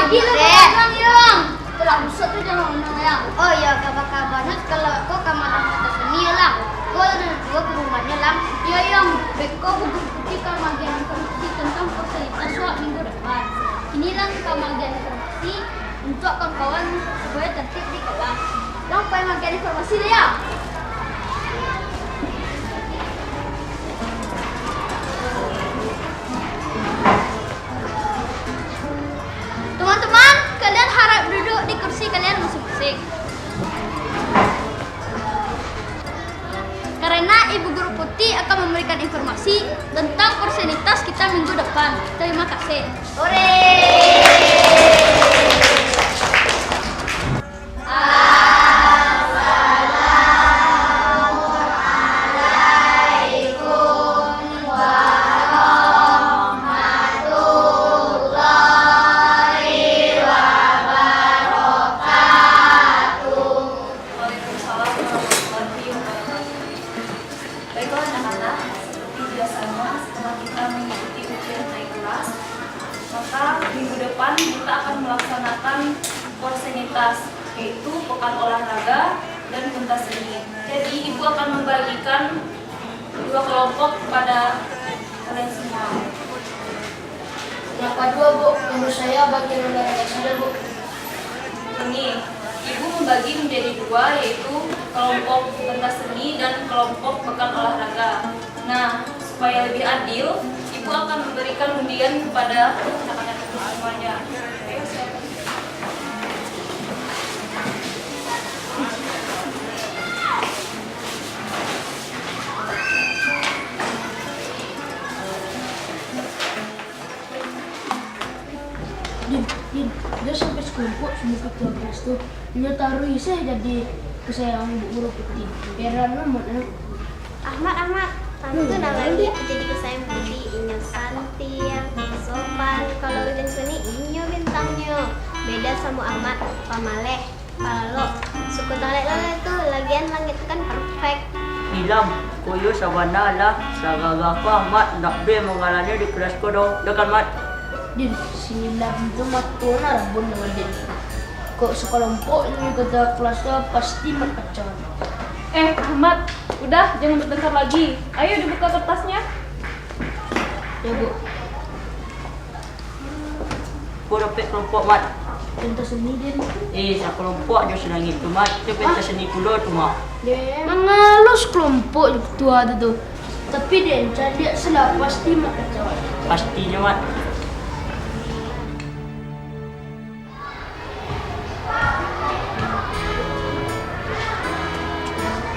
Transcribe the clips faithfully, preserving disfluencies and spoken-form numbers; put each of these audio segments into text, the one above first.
Gilo, Dek. Kabar, Yang. Telah busuk tu jangan ngomong, Yang. Oh iyo, kabar-kabarnyo kalau ko ka malam pentas seni, yo, Lang. Ko lah duo pengumuman, Lang. Iyo, Yang. Beko Buguru Puti ka magiah informasi tentang fasilitas wak minggu depan. Kini Lang ka magiah informasi untuak kawan-kawan supayo tertib di kelas. Lang pai magiah informasi lah, yo. Teman-teman, kalian harap duduk di kursi kalian masing-masing. Karena Ibu Guru Puti akan memberikan informasi tentang kursialitas kita minggu depan. Terima kasih. Hore! Waalaikumsalam warahmatullahi wabarakatuh. Baiklah anak-anak, seperti biasanya setelah kita mengikuti ujian naik kelas, maka minggu depan kita akan melaksanakan kursialitas, yaitu pekan olahraga dan pentas seni. Jadi ibu akan membagikan dua kelompok kepada kalian semua. Kenapa dua, Bu? Menurut saya bagian olahraga saja, Bu. Ini, ibu membagi menjadi dua, yaitu kelompok pentas seni dan kelompok pekan olahraga. Nah, supaya lebih adil, ibu akan memberikan undian kepada anak-anak itu semuanya. Ayo, silakan. Din, Din, jan sampai sakelompok samo ketua kelas tu. Inyo taruih se jadi kesayangan Bu Guru Puti. Heran amat, eh. Ahmad, Ahmad, pantun lah lagi jadi kesayangan Puti. Inyo santiang, sopan. Kalau ujian seni, inyo bintangnyo. Beda samo Ahmad, pamaleh. Palalok, suko talek lah tu, lagian langik tu kan perfect. Nilam, kok iyo sabana lah, sagagah ko Ahmad, ndak be manggalahnya di kelas ko doh, dah kan, Mat? Din, si Nilam tu mato nah rabun dengan Din. Kok sakalompok inyo kata kelas tu, pasti Mat kacau. Eh, Ahmad, udah, jangan bertengkar lagi. Ayo dibuka kertasnya. Ya, Bu. Ko dapek kelompok, Mat. Pentas seni, Din. Eh, sakalompok jo si Langik tu, Mat. Itu pentas seni pulo tu, Mat. Mangalos kelompok jo ketua tu, tu. Tapi, Din, caliak se lah, pasti Mat kacau. Pastinyo, Mat.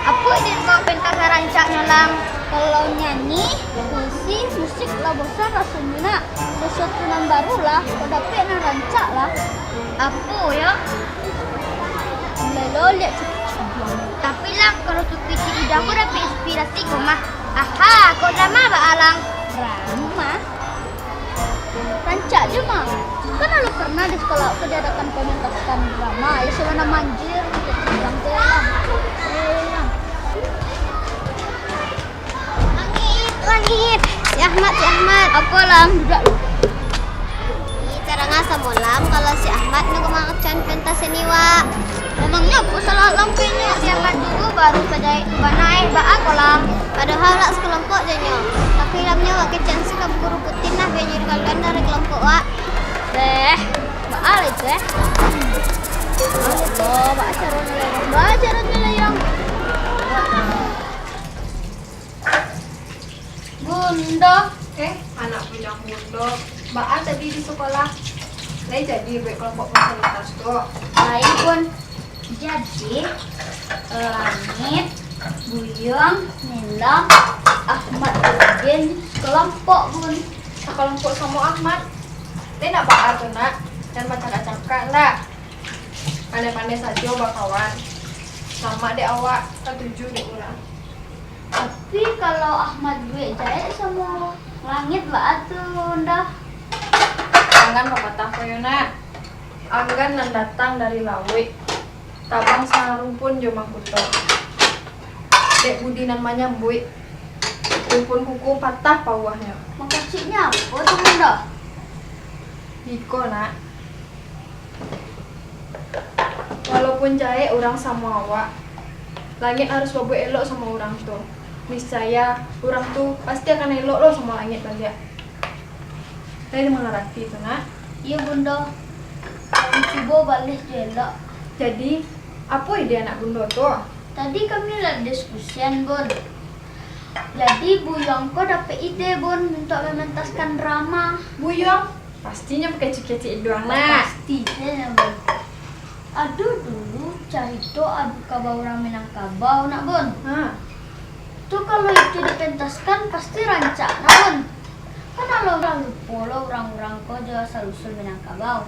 Apo Din ko pentas rancaknyo, Lang? Kalau nyanyi, puisi, musik lah bosan rasonyo nak. Sasuatu nan baru lah, kok dapek nan rancak lah. Apo yo? Mulai lo liek cakik. Tapi Lang, kalau cakik di udah ko dapek inspirasi ko mah. Aha, kok drama baa Lang? Drama? Rancak jo mah. Kan alun pernah di sekolah ko diadakan pementasan drama. Ya, sabana manjir, urang tu lah. Eh, Lang. Langit, Langit. Si Ahmad, si Ahmad. Apo, Lang? Duduak lu. Ih, tarang asa mo, Lang, kalau si Ahmad nyo kamakan pentas seni, wak. Mamangnyo apo salah Lang, kayaknyo siapa dulu baru saja itu bana, eh, baa ko, Lang? Padahal wak sakalompok jo nyo. Tapi Lang nyo wak kecekan si Guru Putin lah, biar jadi kalian dari kelompok wak. Deh, baa lah itu, eh? Oh, baa caronyo, Lang? Baa caronyo, Lang? Bunda. Eh, anak bujang Bunda. Baa tadi di sekolah? Lai jadi buek kelompok komunitas tu? Lai pun. Jadi, Langit, Buyuang, Nilam, Ahmad, Udin, kelompok pun. Sakalompok samo Ahmad. Lai nak baa tu, nak? Jan bacakak-cakak lah. Pandai-pandai sajo bakawan. Salamak dek awak, katuju dek urang. Tapi kalau Ahmad buek jahek samo Langit baa tu, Nda? Jangan papatah ko yo, nak. Anggan nan datang dari lauik, tabang sarumpun jo mangkuto. Dek budi nan manyambuik, rumpun kuku patah pauahnyo. Makasuiknyo apo tu, Nda? Iko, nak. Walaupun jahek urang samo awak, langik harus babuek elok samo urang tu. Niscaya, urang tu pasti akan elok lo samo langik baliak. Lai dimangarati tu, nak? Iyo, Bundo. Kami cubo baleh jo elok. Jadi, apo ide anak Bundo tu? Tadi kami lah diskusian, Bun. Jadi, Buyuang ko dapek ide, Bun, untuak mementaskan drama. Buyuang? Pastinyo bakecek-kecek iduang, nak. Pasti, yo, Bun. Ado dulu carito adu kabau urang Minangkabau, nak, Bun. Ha. Tu kalau itu dipentaskan, pasti rancak, nak, Bun. Kan alah urang lupo lo urang-urang ko jo asal usul Minangkabau.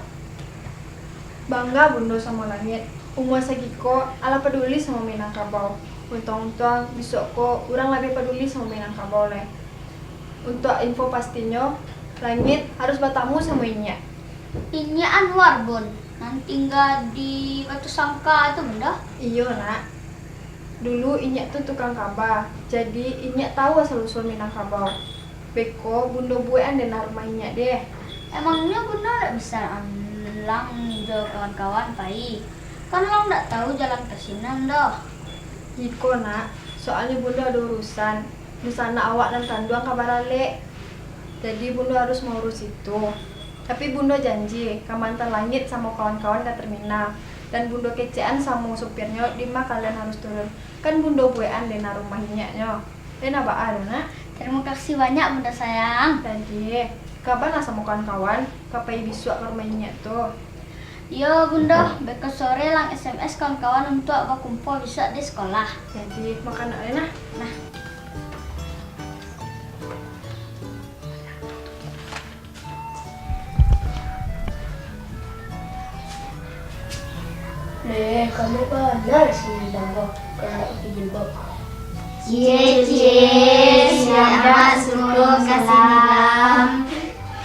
Bangga Bundo samo Langik, umua sagiko alah paduli samo Minangkabau. Untuang-untuang, bisuak ko urang labiah paduli samo Minangkabau lai. Untuak info pastinyo, Langik harus batamu samo inyiak. Inyiak Anwar, Bun, nan tingga di Batu Sangka tu, Bundo? Iyo, nak. Dulu inyiak tu tukang kaba, jadi inyiak tahu asal usul Minangkabau. Beko Bundo buekan dena rumah inyiak deh. Emangnyo Bundo ndak bisa ang-, lang jo kawan-kawan pai? Kan lang ndak tahu jalan ka sinan doh. Iko, nak, soalnyo Bundo ado urusan. Dunsanak awak nan kanduang ka baralek. Jadi, Bundo harus maurus itu. Tapi Bundo janji ka maantan Langit samo kawan-kawan ka terminal. Dan Bundo kecekan samo supirnyo di ma kalian harus turun. Kan Bundo buekan dena rumah inyiaknyo. Dena baa doh, nak? Terima kasih banyak, Bunda sayang. Jadi, kabalah samo kawan-kawan, ka pai bisuak ka rumah inyiak tu. Iyo, Bundo, beko sore lang S M S kawan-kawan untuak bakumpua bisuak di sekolah. Jadi, makan nak, Lena? Nah. Eh, kami bana sih, Bang, kok kena izin, kok. Cie, cie, selamat suko ka sini, Bang.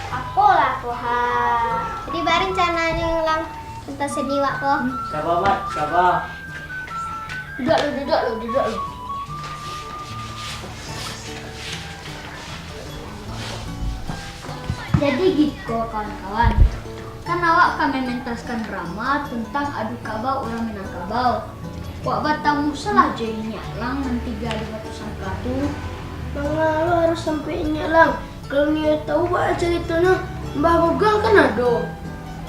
Apolah ko ha. Jadi, baa rencananyo, Lang, tentang seni wak ko? Saba, Mat, saba. Duduak lu, duduak lu, duduak lu. Jadi giko, kawan-kawan, kan awak ka mementaskan drama tentang adu kabau urang Minangkabau. Wak batamu salah jo inyiak lang nan tingga di Batu Sangka tu. Manga lo harus sampai inyiak lang? Kalau nio tahu baa caritonyo, Mbah Bogang kan ado.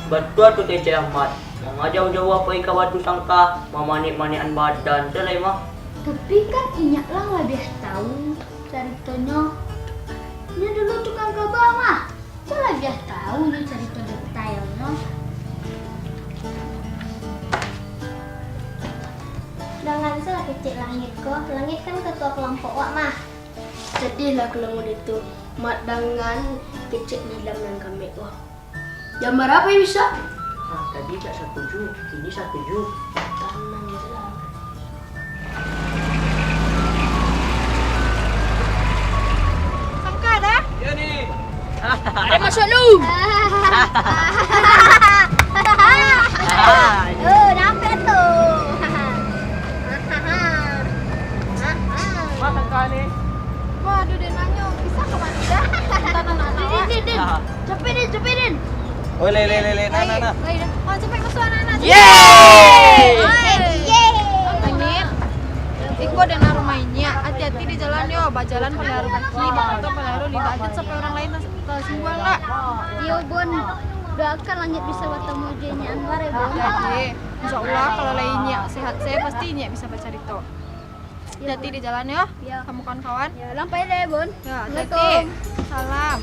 Batua tu kecek Ahmad, manga jauah-jauah pai ka Batu Sangka, mamanek-manekan badan, tu lai mah. Tapi kan inyiak lang labiah tahu caritonyo. Nyo dulu tukang kaba mah, tu labiah tahu nyo carito detailnyo. Dangan salah kecek Langit ko, Langit kan ketua kelompok wak mah. Sedihlah kalau model tu, Mat, dangan kecek Nilam nan kambek ko. Jam bara pai bisuak? Ah, tadi tak satuju, kini satuju. Tanang je lah. Sangka dah? Iyo ni. Ada masuk lu. Oh, dapat tu. Wah, sangka ni. Wah, aduh, dia nanyo, bisa ke mana dah? Tanah nak. Din, Din, Din, Din. Ah. Capek, Din, capek, Din. Oh, le, le, le, le, nah, nah, nah. Baik, baik. Oh, capek masuk anak-anak. Yeay! Yeay! Langit, iko dana rumah inyiak, hati-hati di jalan yo, bajalan paliharu kaki, bakato paliharu lidah, jan sampai urang lain tas-, tasingguang lah. Iyo, Bun. Doakan Langit bisa batamu jo inyiak Anwar ya, Bun. Oke. Insya Allah, kalau lah inyiak sehat, saya pasti inyiak bisa bacarito. Hati-hati di jalan yo, kamu kawan-kawan. Ya, lampai deh, Bun. Ya, hati-hati. Assalamualaikum. Salam.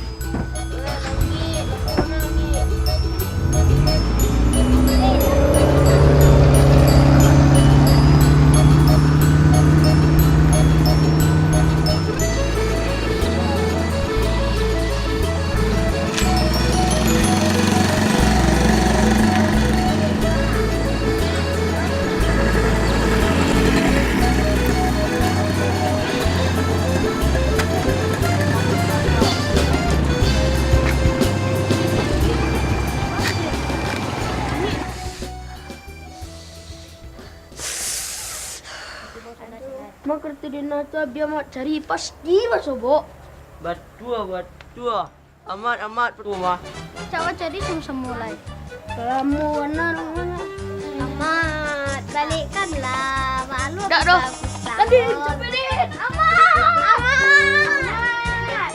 Mah kartu dana tu abiah mak cari, pasti basobok. Batua, batua. Amat, amat, batua, mah. Cak baca di samo-samo lai. Lamo bana rumah. Amat. Balikkanlah, maklum. Dak doh. Tadi capek deh. Aman. Aman.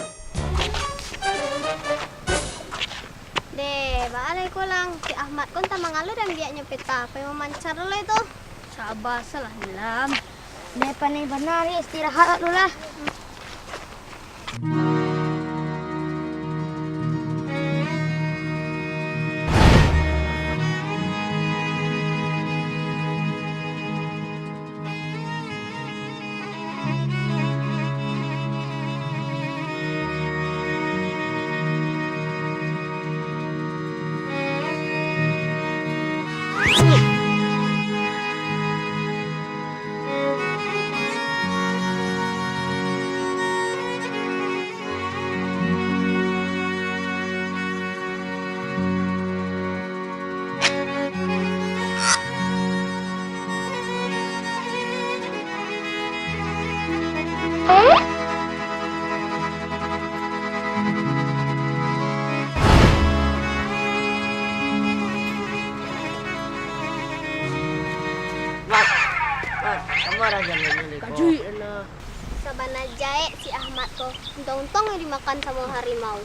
Deh, baa lai ko, Lang. Si Ahmad ko antah mangalo dek ambiaknyo peta, pai mamancar lai tu. Saba salah, Nilam. Deh, paneh bana, ni istirahat dulu lah. Mat, Mat, kamu arah jalan ni, Liko? Kajuik, nah. Sabana jaek si Ahmad ko, untuang-untuang yang dimakan samo harimau.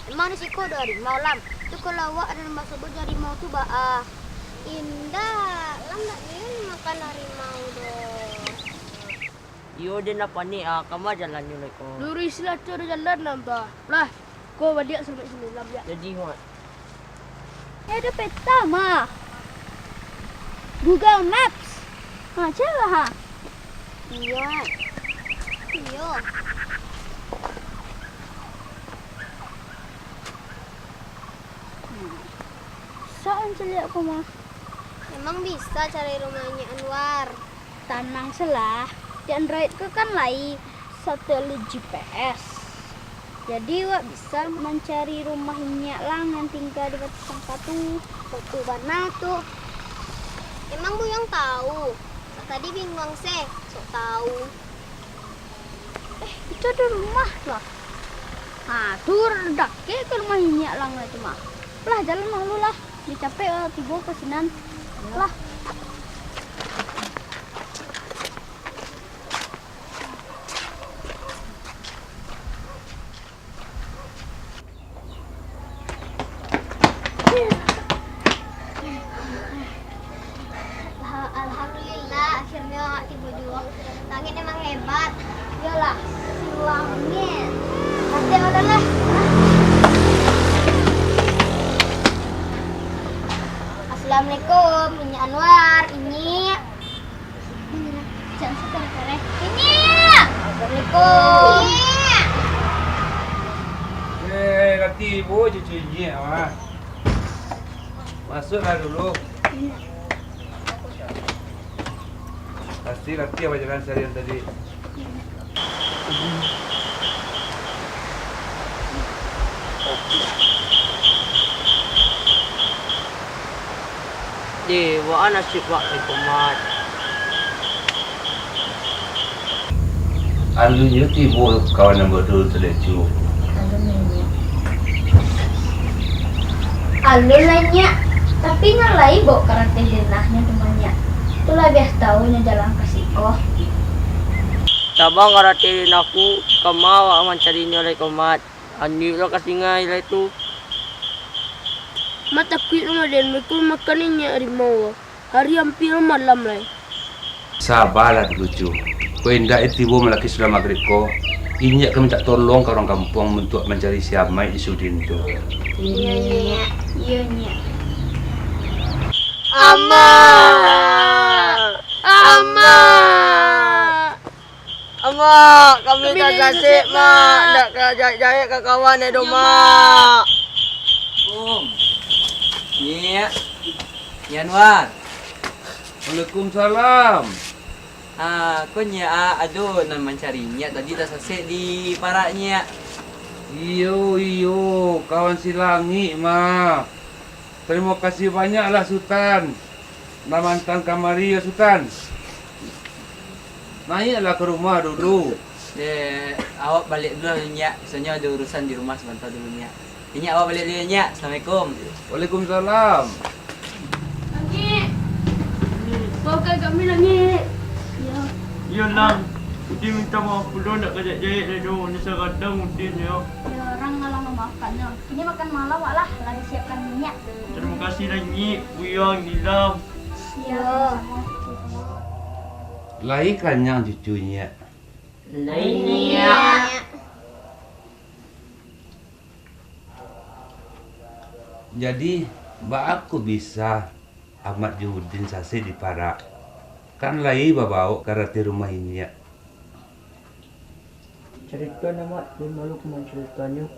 Emang di siko ado harimau, Lam? Tu kalau awak ado rumah sobo jo harimau tu baa? Indak, Lam ndak nio dimakan harimau doh. Iyo, den lah panek ah, kama jalannyo lai ko? Luruih silah tu ado jalan, Lam, tu ah. Lah, ko baliak sampai sini, Lam, ya. Jadi, Mat. Eh, ado peta mah. Google Maps. Ha, caliak lah, ha. Iyo, Mat. Iyo. Hmm. Sa-, caliak ko mah. Emang bisa cari rumah Nyiak Anwar? Tanang salah, di Android ko kan lai satelit G P S. Jadi, wak bisa mancari rumah inyiak Lang yang tingga di Batu Sangka tu. Batua bana tu. Emang Buyuang tahu? Tadi binguang se, sok tahu. Eh, itu ado rumah tu ah. Ha, tu dakek ka rumah inyiak Lang tu mah. Lah, jalan dulu lah. Bia capek lah tibo ka sinan. Lah. Alha-, alhamdulillah, akhirnyo awak tibo juo. Langik memang hebat. Iyolah, si langik. Pasti awak dah lah. Assalamualaikum, Inyiak Anwar, Inyiak. Inyiak. Assalamualaikum. Inyiak. Eh, lah tibo cucu inyiak, mah. Masuaklah dulu. Pasti lah tibo bajalan saharian tadi. Deh, baa nasib wak lai ko, Mat? Alun nyo tibo kawan ambo tu, Telecu. Alun lai, Nyiak. Alun lai, Nyiak. Tapi nyo lai bawok karateh denah nyo tu mah, Nyiak. Tu labiah tahu nyo jalan ka siko. Tabang karateh denah ko, kama awak mancari nyo lai ko, Mat? Anyuik lo ka singai lai tu. Mat takuik lo, Mat, den. Beko makan inyiak harimau. Hari ampia malam lai. Sabalah dulu, Cu. Kok indak, eh, tibo malaki sudah magrib ko. Inyiak ka mintak tolong ka urang kampuang untuak mancari si Amaik Isudin tu. Iyo, Nyiak. Iyo, Nyiak. Amak! Amak! Amak, kami tasasek, Mak. Ndak ka jahek-jahek ka kawan, eh, doh, Mak. Kum. Nyiak. Nyiak Anwar. Waalaikumsalam. Ah, ko Nyiak, ah, ado nan mancari Nyiak tadi tasasek di parak Nyiak. Iyo, iyo, kawan si Langik mah. Tarimo kasih banyaklah, Sutan. Nan maantaan kamari yo, Sutan. Naiaklah ka rumah dulu. Eh, awak baliak dulu lah, Nyiak. Soalnyo ado urusan di rumah sabanta dulu, Nyiak. Nyiak, awak baliak dulu, Nyiak. Assalamualaikum. Waalaikumsalam. Maafkan kami lah, Nyik. Iyo. Iyo, Lam. Udin minta maaf pulo, ndak kajak jahek lai doh. Nyo sagadang Udin, yo. Iyo, urang alah mamaafkannyo. Kini makan malam awak lah, lah disiapkan Nyiak. Tarimo kasih lah, Nyik, Buyuang, Nilam. Iyo, samo-samo. Lai kanyang cucu Nyiak? Lai, Nyiak. Jadi, baa kok bisa Amat jo Udin sasek di parak? Kan lai babaok ka rateh rumah Inyiak. Carito nyo, Mat, malu kuman caritonyo.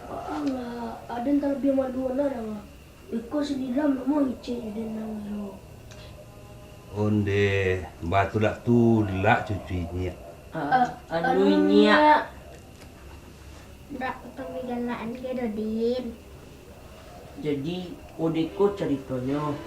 Alah, aden talabiah malu lah, Mak. Iko si Nilam namo ngicek jo den nang iyo. Onde, batulak-tulak cucu Inyiak. A-, a-, anu, Inyiak. Ndak kami galakan ke, Dodin. Jadi, odeko caritonyo.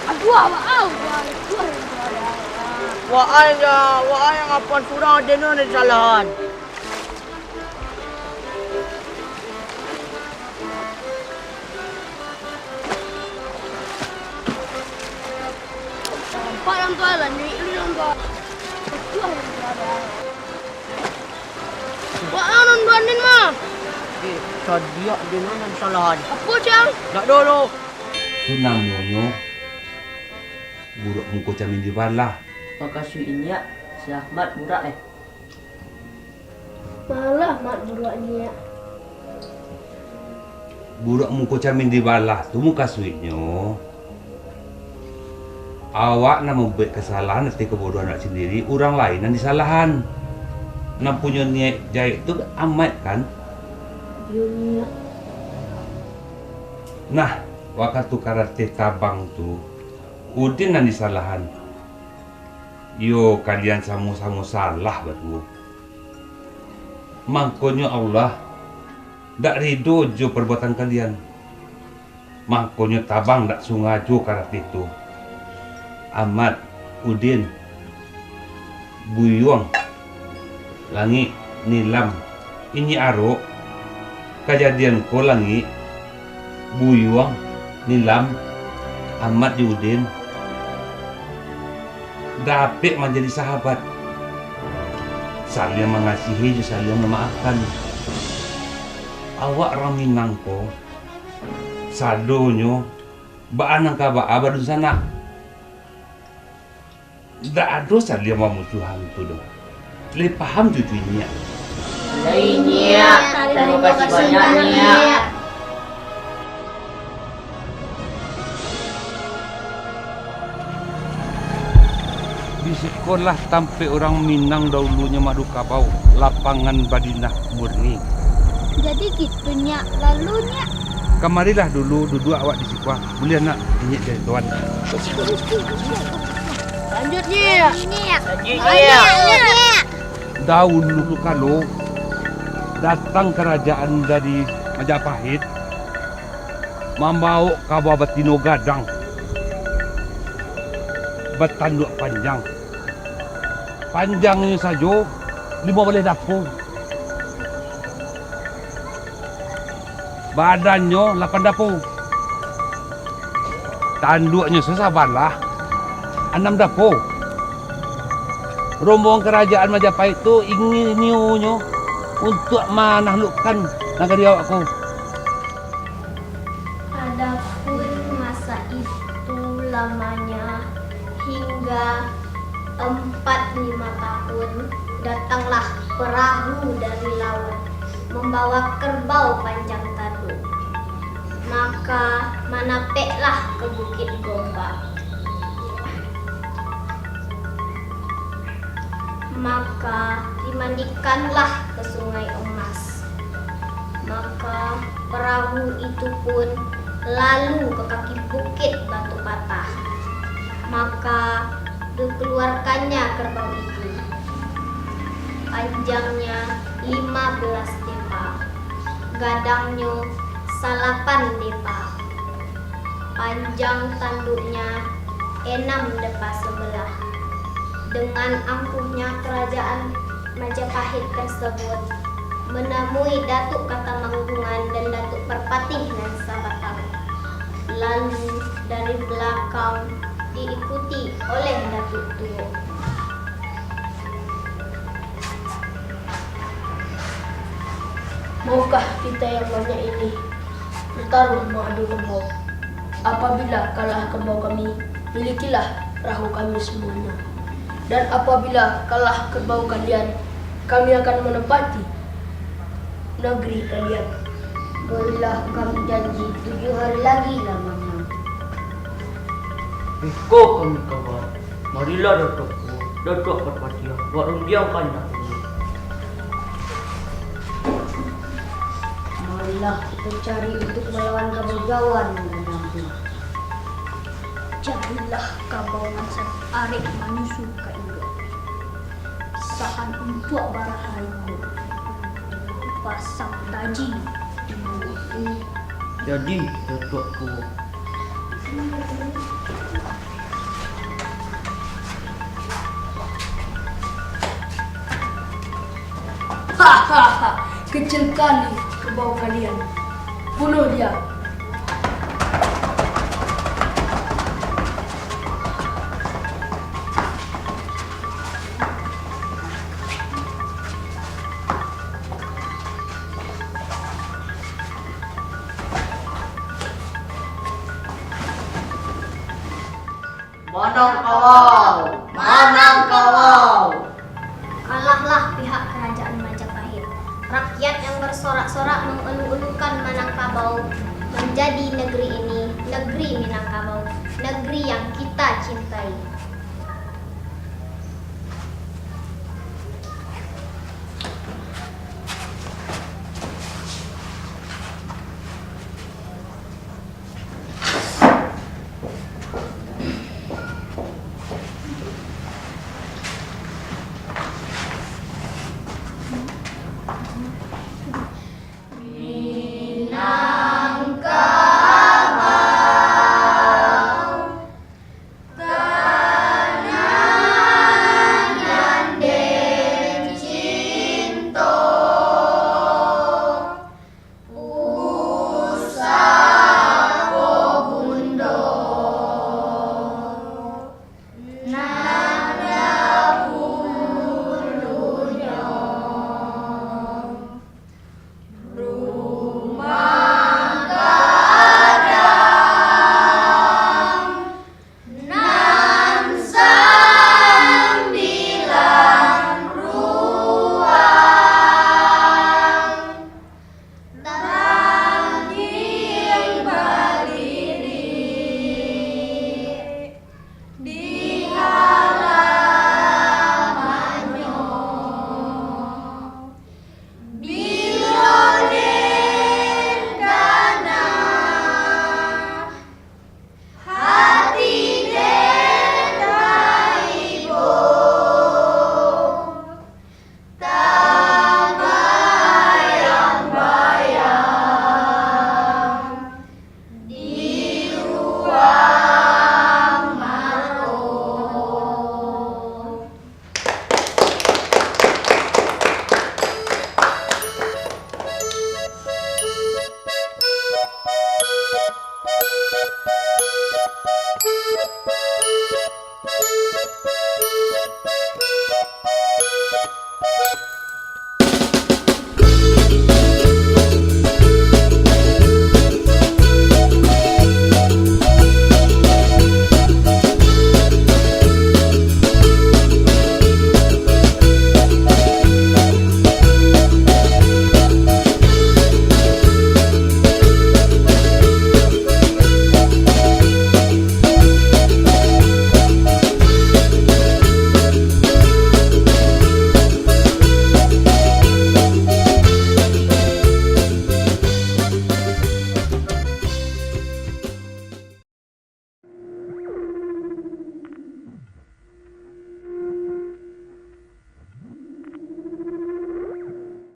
Aduh, awak, awak, aduh, aduh, aduh. Waai, waai, nan apo surang ado nan disalahan. Nampak lam tu lah, ni, ni nampak. Aduh, aduh, aduh. Wak, anon bandin mah. Eh, sadiak den nan salahan. Apo, Cang? Ndak doh lo. Tu namonyo buruak muko camin dibalah. Makasuik Inyiak, si Ahmad buruak, eh. Malah Mat buruak Nyiak. Buruak muko camin dibalah tu mukasuiknyo, awak nan mambuwek kasalahan ateh kabodohan awak sandiri, urang lain nan disalahan. Nan punyo niaik jahek tu Amat, kan? Iyo, Nyiak. Nah, wakatu karateh tabang tu, Udin nan disalahan. Iyo, kalian samo-samo salah baduo. Mangkonyo Allah dak rido jo parbuatan kalian. Mangkonyo tabang dak sangajo karateh tu. Amat, Udin, Buyuang, Langik, Nilam, Inyiak Arok, kajadian ko Langik, Buyuang, Nilam, Amat jo Udin dapek manjadi sahabat, saliang mangasihi jo saliang mamaafkan. Awak urang Minang ko, sadonyo baa nan ka baa badunsanak. Indak ado saliang bamusuahan tu doh. Lai paham cucu Inyiak? Lai, Nyiak. Tarimo kasih banyak, Nyiak. Di sikolah tampek urang Minang daulunyo Madukabau, lapangan Badinah Murni. Jadi gitu, Nyiak. Lalu, Nyiak? Kamarilah dulu, duduak awak di siko. Buliah nak, Inyiak caritoan. Lanjut, Nyiak. Nyiak. Lanjut, Nyiak. Lanjut, Nyiak. Daulu kalo, datang karajaan dari Majapahit, mambawok kaba batino gadang, batanduak panjang. Panjangnyo sajo limo baleh dapo. Badannyo lapan dapo. Tanduaknyo sasabalah anam dapo. Rombongan karajaan Majapahit tu ingin nio-nio untuak manaklukkan nagari awak ko. Adapun masa itu lamanya hingga empat lima tahun, datanglah perahu dari laut, membawa kerbau panjang tanduk. Maka manapeklah ke Bukit Gombak. Maka dimandikanlah ke Sungai Emas. Maka perahu itu pun lalu ke kaki Bukit Batu Patah. Maka dikeluarkannya kerbau itu. Panjangnya lima belas tepa, Gadangnyo salapan depa, panjang tanduknya enam depa sabelah. Dengan angkuhnya kerajaan Majapahit tersebut menemui Datuk Katamanggungan dan Datuk Parpatih nan sabatang. Lalu dari belakang diikuti oleh Datuk Tuo. Maukah kita yang banyak ini bertaruh mengadu kerbau? Apabila kalah kerbau kami, milikilah perahu kami semuanya. Dan apabila kalah kerbau kalian, kami akan menempati negeri kalian. Berilah kami janji tujuh hari lagi lah, Mamang. Iko kami kawan. Marilah, Datuk Tuo, Datuk Parpatiah, buat rundiang kandak dulu. Marilah kita cari untuk melawan kabau jawan nan gadang tu. Carilah kabau nan sangat arek manyusu ka induak. Sahan untuak baraha induak. Pasang taji di mulut. Jadi, Datuk Tuo. Hahaha, kecil kali kabau kalian. Bunuh dia.